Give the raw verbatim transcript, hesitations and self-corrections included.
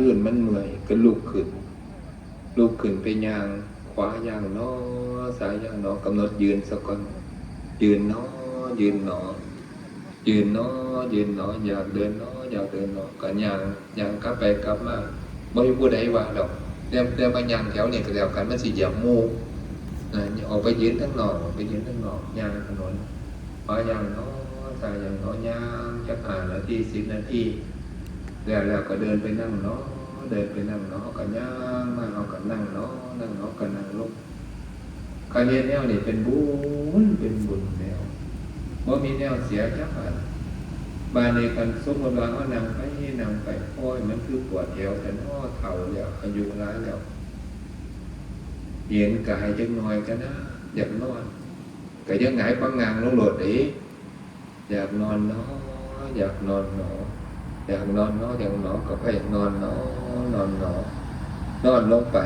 พื้นมันเมื่อยก็ลุกขึ้น ลุกขึ้นไปย่าง ขวาย่างหนอ ซ้ายย่างหนอ กำหนดยืนซะก่อน ยืนหนอ ยืนหนอ ยืนหนอ ยืนหนอ อยากเดินหนอ อยากเดินหนอ ก็ย่าง ย่างกลับไปกลับมา บ่มีผู้ใดว่าดอก แต่ แต่ว่าย่างแถวนี้ก็แล้วกัน มันสิเหยียบหมู่ นะ ออกไปยืนข้างนอก ออกไปยืนข้างนอก ย่างถนน ขวาย่างหนอ ซ้ายย่างหนอ ย่างจักห้านาที สิบนาที แล้ว แล้วก็เดินไปนั่งหนอ เดินไปนั่งหนอ ก็ย่างมา เฮาก็นั่งหนอ นั่งหนอ ก็นั่งลง คันเฮ็ดแนวนี้เป็นบุญ เป็นบุญแล้ว บ่มีแนวเสียจักอัน บาดนี้คันสมมุติว่าเฮานั่งไป นั่งไป โอ้ย มันคือปวดแอวแท้น้อ เฒ่าแล้ว อายุหลายแล้ว เย็นกายจักหน่อยก็นะ อยากนอน ก็ยังหงายปังงางลงโลดเด้ อยากนอนหนอ อยากนอนหนอ อยากนอนหนอ อยากหนอ ก็ไปนอนหนอ นอนหนอ นอนลงไป